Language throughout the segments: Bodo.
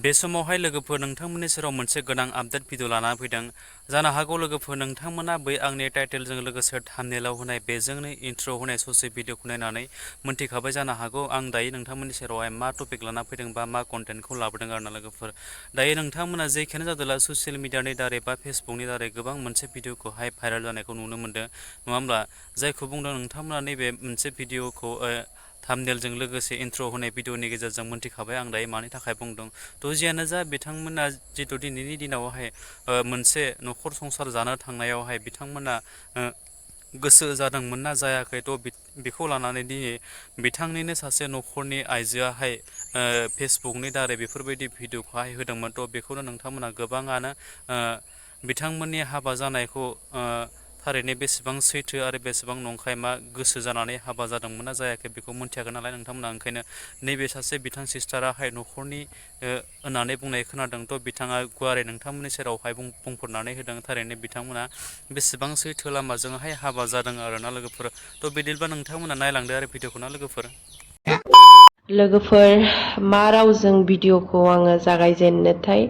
बे समावहाय लोगोफोर नोंथांमोननि सेराव मोनसे गोनां आपडेट भिडिअ लाना फैदों। जानो हागौ लोगोफोर नोंथांमोना बै आंनि टाइटेलजों लोगोसे थाम्बनेइलाव होनाय बेजोंनो इन्ट्र होनाय ससे भिडिअखौ नायनानै मोनथिखाबाय जानो हागौ आं दायो नोंथांमोननि सेरावहाय मा टपिक लाना फैदों बा मा कन्टेन्टखौ लाबोदों आरोना लोगोफोर। दायो नोंथांमोना जेखियानो जादोंला ससियेल मिडियानि दारै बा फेसबुकनि दारै गोबां मोनसे भिडिअखौहाय भाइरेल जानायखौ नुनो मोन्दों नङा होमब्ला? जायखौ बुंदों नोंथांमोना नैबे मोनसे भिडिअखौ थाम्बनेइलजों लोगोसे इन्ट्र होनाय भिडिअनि गेजेरजों मोनथिखाबाय आं दायो मानि थाखाय बुंदों। थ' जियानो जा बिथांमोना जिथु दिनैनि दिनावहाय मोनसे न'खर संसार जानो थांनायावहाय बिथांमोना गोसो जादोंमोन ना जायाखै थ' बेखौ लानानै दिनै बिथांनिनो सासे न'खरनि आइजोआहाय फेसबुकनि दारै बेफोरबायदि भिडिअखौहाय होदोंमोन। थ' बेखौनो नोंथांमोना गोबाङानो बिथांमोननि हाबा जानायखौ थारैनो बेसेबां सैथो आरो बेसेबां नंखाय मा गोसो जानानै हाबा जादोंमोन ना जायाखै बेखौ मोनथियाखै नालाय नोंथांमोना ओंखायनो नैबे सासे बिथां सिस्टाराहाय न'खरनि होननानै बुंनाय खोनादों। थ' बिथाङा गुवारै नोंथांमोननि सेरावहाय बुंफोरनानै होदों थारैनो बिथांमोना बेसेबां सैथो लामाजोंहाय हाबा जादों आरोना लोगोफोर। थ' बिदिब्ला नोंथांमोना नायलांदो आरो भिडिअखौ ना लोगोफोर। लोगोफोर मा रावजों भिडिअखौ आङो जागायजेननोथाय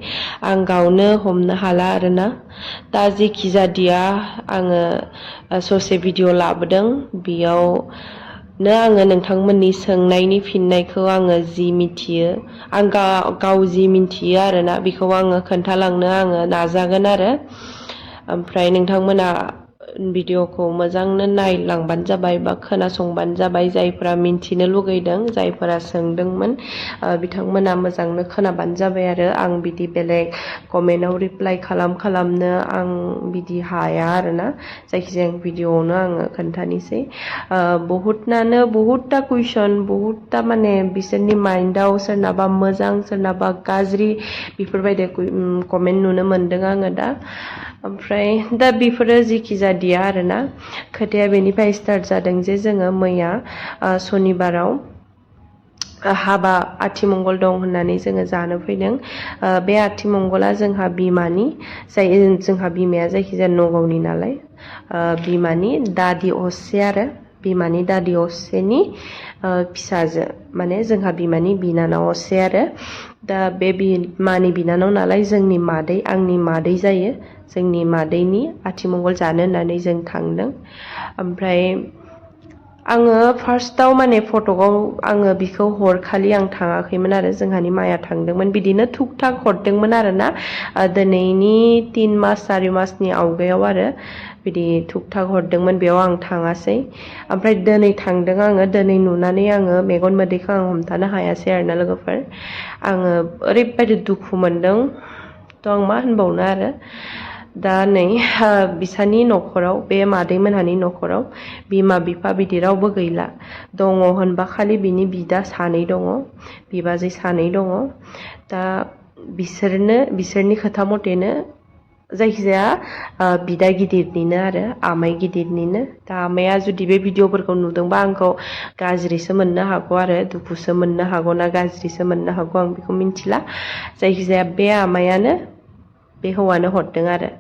आं गावनो हमनो हाला आरोना। दा जेखि जादिया आङो ससे भिडिअ लाबोदों बेयावनो आङो नोंथांमोननि सोंनायनि फिननायखौ आङो जि मिथियो आं गाव जि मिथियो आरोना बेखौ आङो खोन्थालांनो आङो नाजागोन आरो। ओमफ्राय नोंथांमोना भिडिअखौ मोजांनो नायलांबानो जाबाय बा खोनासंबानो जाबाय। जायफोरा मिन्थिनो लुगैदों जायफोरा सोंदोंमोन बिथांमोना मोजांनो खोनाबानो जाबाय आरो। आं बिदि बेलेग कमेन्टआव रिप्लाइ खालामनो आं बिदि हाया आरोना। जायखिजाया भिडिअआवनो आङो खोन्थानोसै। बहुतनानो बहुतता कुइसन बहुतता माने बिसोरनि माइन्डआव सोरनाबा मोजां सोरनाबा गाज्रि बेफोरबायदि कमेन्ट नुनो मोन्दों आङो दा। ओमफ्राय दा बेफोरो जेखि जादिया आरोना। खोथाया बेनिफ्राय स्टार्ट जादों जे जोङो मैया सनिबाराव हाबा आथिमंगल दं होननानै जोङो जानो फैदों। बे आथिमंगला जोंहा बिमानि जोंहा बिमाया जायखिजाया नगावनि नालाय बिमानि दादि असे आरो बिमानि दादि असेनि फिसाजो माने जोंहा बिमानि बिनानाव असे आरो। दा बे बिमानि बिनानाव नालाय जोंनि मादै आंनि मादै जायो। जोंनि मादैनि आथिमंगल जानो होननानै जों थांदों। ओमफ्राय आङो फार्स्टआव माने फटकआव आङो बिखौ हरखालि आं थाङाखैमोन आरो जोंहानि माया थांदोंमोन बिदिनो थुक थाक हरदोंमोन आरोना। दिनैनि 3 मास 4 मासनि आवगायाव आरो बिदि थुक थाक हरदोंमोन बेयाव आं थाङासै। ओमफ्राय दिनै थांदों आङो। दिनै नुनानै आङो मेगन मोदैखौ आं हमथानो हायासै आरोना लोगोफोर। आङो ओरैबायदि दुखु मोनदों थ' आं मा होनबावनो आरो। दा नै बिसानि न'खराव बे मादैमोनहानि न'खराव बिमा बिफा बिदि रावबो गैला। दङ होनबा खालि बिनि बिदा सानै दङ बिबाजै सानै दङ। दा बिसोरनि खोथा मथेनो जायखिजाया बिदा गिदिरनिनो आरो आमाइ गिदिरनिनो। दा आमाया जुदि बे भिडिअफोरखौ नुदोंबा आंखौ गाज्रिसो मोननो हागौ आरो दुखुसो मोननो हागौ ना गाज्रिसो मोननो हागौ आं बेखौ मिथिला। जायखिजाया बे आमायानो बे हौवानो हरदों आरो।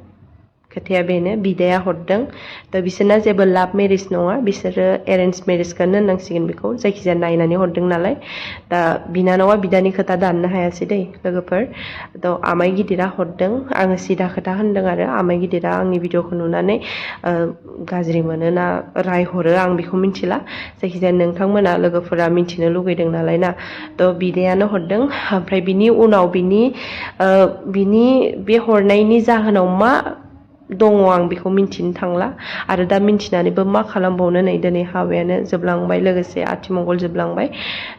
खोथाया बेनो बिदाया हरदों। दा बिसोरना जेबो लाभ मेरिज नङा बिसोरो एरेन्ज मेरिजखौनो होननांसिगोन बेखौ। जायखिजाया नायनानै हरदों नालाय। दा बिनानावा बिदानि खोथा दाननो हायासै दै लोगोफोर। थ' आमाइ गिदिरा हरदों आङो सिदा खोथा होनदों आरो आमाइ गिदिरा आंनि भिडिअखौ नुनानै गाज्रि मोनो ना रायहरो आं बेखौ मिथिला। जायखिजाया नोंथांमोना लोगोफोरा मिथिनो लुगैदों नालाय ना। थ' बिदायानो हरदों। ओमफ्राय बिनि उनाव बिनि बे हरनायनि जाहोनाव मा दङ आं बेखौ मिन्थिनो थांला। आरो दा मिन्थिनानैबो मा खालामबावनो नै दिनै हाबायानो जोबलांबाय लोगोसे आथिमंगल जोबलांबाय।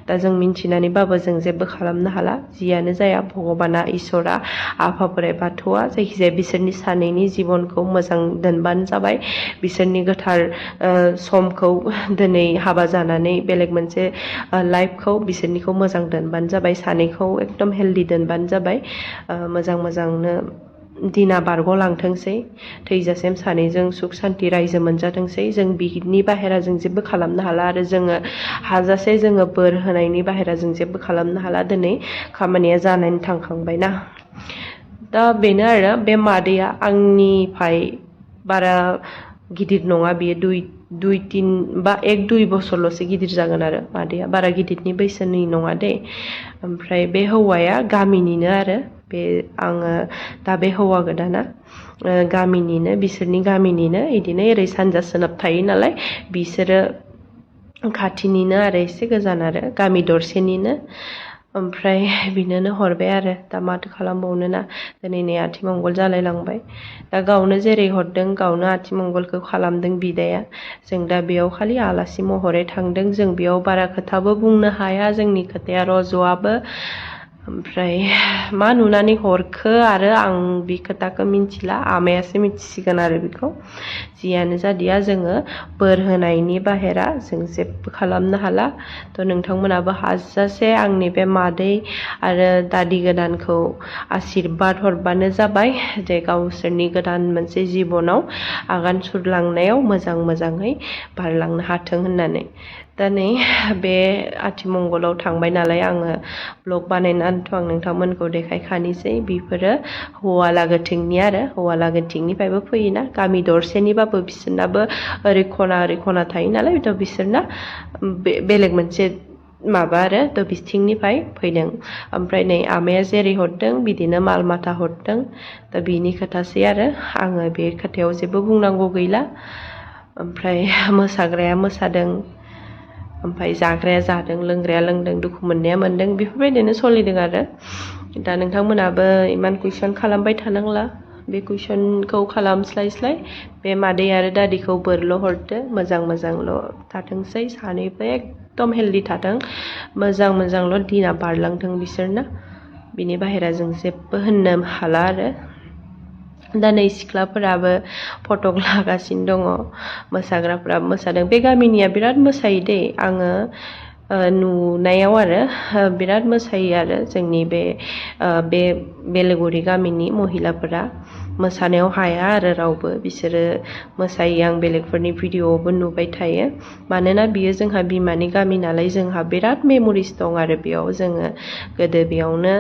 दा जों मिन्थिनानैबाबो जों जेबो खालामनो हाला। जियानो जाया भगबाना इसोरा आफा बोराइ बाथौआ जायखिजाया बिसोरनि सानैनि जिबनखौ मोजां दोनबानो जाबाय। बिसोरनि गोथार समखौ दिनै हाबा जानानै बेलेग मोनसे लाइफखौ बिसोरनिखौ मोजां दोनबानो जाबाय। सानैखौ एकदम हेल्दि दोनबानो जाबाय। मोजांनो दिना बारग'लांथोंसै। थैजासिम सानैजों सुख सान्ति रायजो मोनजाथोंसै। जों बिनि बाहेरा जों जेबो खालामनो हाला आरो जोङो हाजासे जोङो बोर होनायनि बाहेरा जों जेबो खालामनो हाला। दिनै खामानिया जानानै थांखांबायना। दा बेनो आरो बे मादैया आंनिफ्राय बारा गिदिर नङा बियो दुइ तिन बा 1-2 बोसोरल'सो गिदिर जागोन आरो मादैया बारा गिदिरनि बैसोनि नङा दे। ओमफ्राय बे हौवाया गामिनिनो आरो बे आङो दा बे हौवा गोदाना गामिनिनो बिसोरनि गामिनिनो इदिनो ओरै सानजा सोनाब थायो नालाय बिसोरो खाथिनिनो आरो एसे गोजान आरो गामि दरसेनिनो। ओमफ्राय बिनोनो हरबाय आरो दा माथो खालामबावनो ना दिनै नै आथिमंगल जालाय लांबाय। दा गावनो जेरै हरदों गावनो आथिमंगलखौ खालामदों बिदाया। जों दा बेयाव खालि आलासि महरै थांदों जों बेयाव बारा खोथाबो बुंनो हाया जोंनि खोथाया रज'आबो। ओमफ्राय मा नुनानै हरखो आरो आं बे खोथाखौ मिन्थिला आमायासो मिथिसिगोन आरो बेखौ। जियानो जादिया जोङो बोर होनायनि बाहेरा जों जेबो खालामनो हाला। थ' नोंथांमोनाबो हाजासे आंनि बे मादै आरो दादि गोदानखौ आशिर्बाद हरबानो जाबाय जे गावसोरनि गोदान मोनसे जिबनाव आगान सुरलांनायाव मोजाङै बारलांनो हाथों होननानै। दा नै बे आथिमंगलाव थांबाय नालाय आङो ब्लग बानायनानैथ' आं नोंथांमोनखौ देखायखानोसै बेफोरो हौवा लागोथिंनि आरो हौवा लागोथिंनिफ्रायबो फैयोना गामि दरसेनिबाबो बिसोरनाबो ओरै खना थायो नालाय थ' बिसोरना बेलेग मोनसे माबा आरो थ' बिथिंनिफ्राय फैदों। ओमफ्राय नै आमाया जेरै हरदों बिदिनो माल माथा हरदों। दा बिनि खोथासै आरो आङो बे खोथायाव जेबो बुंनांगौ गैला। ओमफ्राय मोसाग्राया मोसादों ओमफ्राय जाग्राया जादों लोंग्राया लोंदों दुखु मोननाया मोनदों बेफोरबायदिनो सोलिदों आरो। दा नोंथांमोनाबो इमान कुइसन खालामबाय थानांला बे कुइसनखौ खालामस्लायस्लाय बे मादै आरो दादिखौ बोरल' हरदो मोजांल' थाथोंसै सानैबो एकदम हेल्दि थाथों मोजांल' दिना बारलांथों बिसोरना। बिनि बाहेरा जों जेबो होननो हाला आरो। दा नै सिख्लाफोराबो फटक लागासिनो दङ मोसाग्राफोराबो मोसादों बे गामिनिया बिराद मोसायो दे आङो नुनायाव आरो बिराद मोसायो आरो जोंनि बे बेलेगुरि गामिनि महिलाफोरा मोसानायाव हाया आरो रावबो बिसोरो मोसायो। आं बेलेगफोरनि भिडिअ'आवबो नुबाय थायो मानोना बियो जोंहा बिमानि गामि नालाय जोंहा बिराद मेम'रिस दं आरो बेयाव जोङो गोदो बेयावनो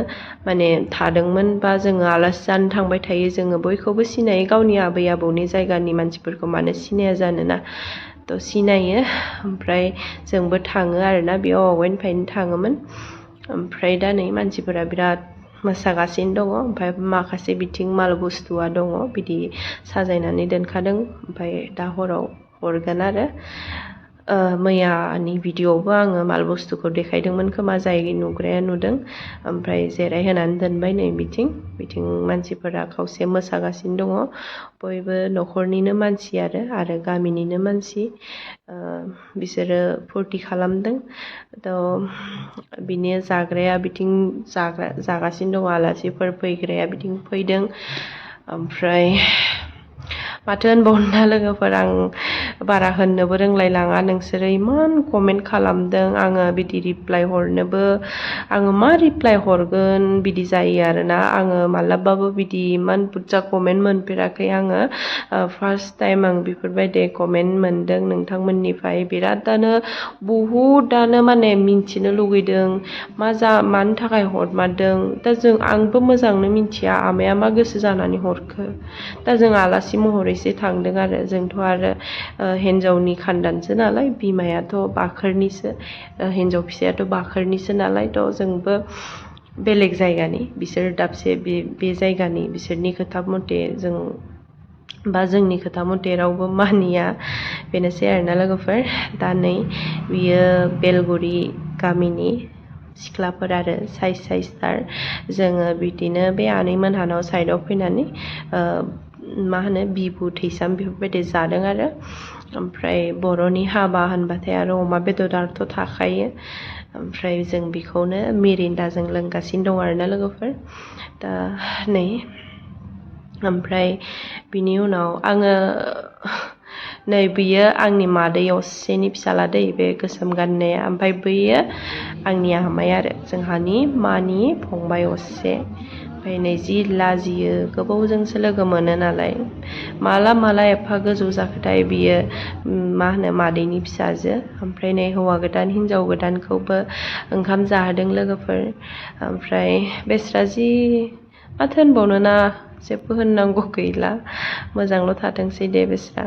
माने थादोंमोन बा जोङो आलासि जानो थांबाय थायो जोङो बयखौबो सिनायो गावनि आबै आबौनि जायगानि मानसिफोरखौ मानो सिनाया जानोना थ' सिनायो। ओमफ्राय जोंबो थाङो आरोना बेयाव आवगायनिफ्रायनो थाङोमोन। ओमफ्राय दा नै मानसिफोरा बिराद मोसागासिनो दङ ओमफ्राय माखासे बिथिं माल बुस्थुआ दङ बिदि साजायनानै दोनखादों ओमफ्राय दा हराव हरगोन आरो। मैयानि भिडिअ'आवबो आङो माल बुस्थुखौ देखायदोंमोन खोमा जाय नुग्राया नुदों। ओमफ्राय जिरायहोनानै दोनबाय नै बिथिं मानसिफोरा खावसे मोसागासिनो दङ बयबो न'खरनिनो मानसि आरो गामिनिनो मानसि बिसोरो फुरथि खालामदों। थ' बिनि जाग्राया बिथिं जागासिनो दङ आलासिफोर फैग्राया बिथिं फैदों। ओमफ्राय माथो होनबावनो लोगोफोर आं बारा होननोबो रोंलायलाङा नोंसोरो इमान कमेन्ट खालामदों आङो बिदि रिप्लाय हरनोबो आङो मा रिप्लाय हरगोन बिदि जायो आरोना आङो मालाबाबो बिदि इमान बुरजा कमेन्ट मोनफेराखै आङो फार्स्ट टाइम आं बेफोरबायदि कमेन्ट मोनदों नोंथांमोननिफ्राय बिरादानो बहुदानो माने मिन्थिनो लुगैदों मानो थाखाय हरमारदों। दा आंबो मोजांनो मिन्थिया आमाया मा गोसो जानानै हरखो। दा जों आलासि महरैसो थांदों आरो जोंथ' आरो हिन्जावनि खानदानसो नालाय बिमायाथ' बाखोरनिसो हिन्जाव फिसायाथ' बाखोरनिसो नालाय थ' जोंबो बेलेग जायगानि बिसोर दाबसे बे जायगानि बिसोरनि खोथा मथे जों बा जोंनि खोथा मथे रावबो मानिया बेनोसै आरोना लोगोफोर। दा नै बियो बेलगुरि गामिनि सिख्लाफोर आरो साइसथार जोङो बिदिनो बे आनैमोनहानाव साइडआव फैनानै मा होनो बिबु थैसाम बेफोरबायदि जादों आरो। ओमफ्राय बर'नि हाबा होनबाथाय आरो अमा बेदराथ' थाखायो। ओमफ्राय जों बेखौनो मिरिन्दाजों लोंगासिनो दं आरोना लोगोफोर। दा नै ओमफ्राय बिनि उनाव आङो नै बियो आंनि मादै असेनि फिसाला दै बे गोसोम गाननाया ओमफ्राय बैयो आंनि आमाइ आरो जोंहानि मानि फंबाय असे। ओमफ्राय नै जि लाजियो गोबावजोंसो लोगो मोनो नालाय माला एफा गोजौ जाखोथाय बियो मा होनो मादैनि फिसाजो। ओमफ्राय नै हौवा गोदान हिनजाव गोदानखौबो ओंखाम जाहोदों लोगोफोर। ओमफ्राय बेस्रा जि माथो होनबावनो ना जेबो होननांगौ गैला मोजांल' थाथोंसै दे बेस्रा।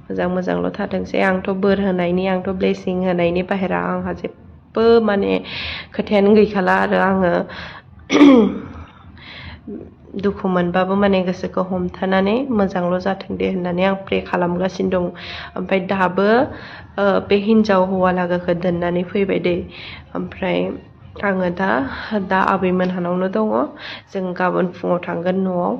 मोजांल' थाथोंसै आंथ' बोर होनायनि आंथ' ब्लेसिं होनायनि बाहेरा आंहा जेबो माने खोथायानो गैखाला आरो आङो दुखु मोनबाबो माने गोसोखौ हमथानानै मोजांल' जाथों दे होननानै आं प्रे खालामगासिनो दं ओमफ्राय दाबो बे हिन्जाव हौवा लागोखौ दोननानै फैबाय दै ओमफ्राय आङो दा आबैमोनहानावनो दङ जों गाबोन फुङाव थांगोन न'आव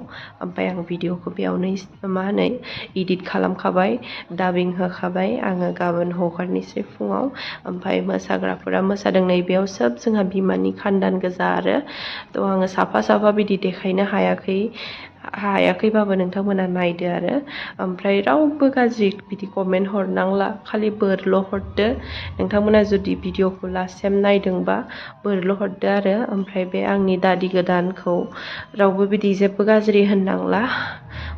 ओमफ्राय आं भिडिअखौ बेयावनो मा होनो इडिट खालामखाबाय डाबिं होखाबाय आङो गाबोन हगारनोसै फुङाव ओमफ्राय मोसाग्राफोरा मोसादों नैबेयाव सोब जोंहा बिमानि खानदान गोजा आरो थ' आङो साफा बिदि देखायनो हायाखैबाबो नोंथांमोना नायदो आरो ओमफ्राय रावबो गाज्रि बिदि कमेन्ट हरनांला खालि बोरल' हरदो नोंथांमोना जुदि भिडिअखौ लास्टसिम नायदोंबा बोरल' हरदो आरो ओमफ्राय बे आंनि दादि गोदानखौ रावबो बिदि जेबो गाज्रि होननांला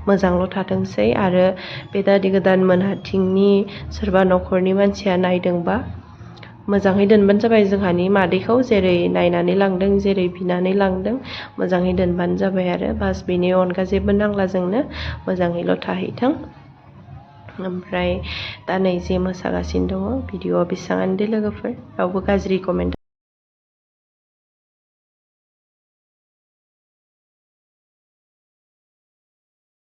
मोजांल' थाथोंसै आरो बे दादि गोदान मोनहाथिंनि सोरबा न'खरनि मानसिया नायदोंबा मोजाङै दोनबानो जाबाय जोंहानि मादैखौ जेरै नायनानै लांदों जेरै बिनानै लांदों मोजाङै दोनबानो जाबाय आरो बास बेनि अनगा जेबो नांला जोंनो मोजाङैल' थाहैथों ओमफ्राय दा नै जे मोसागासिनो दङ भिडिअ'आ बेसेबाङानो दे लोगोफोर रावबो गाज्रि कमेन्ट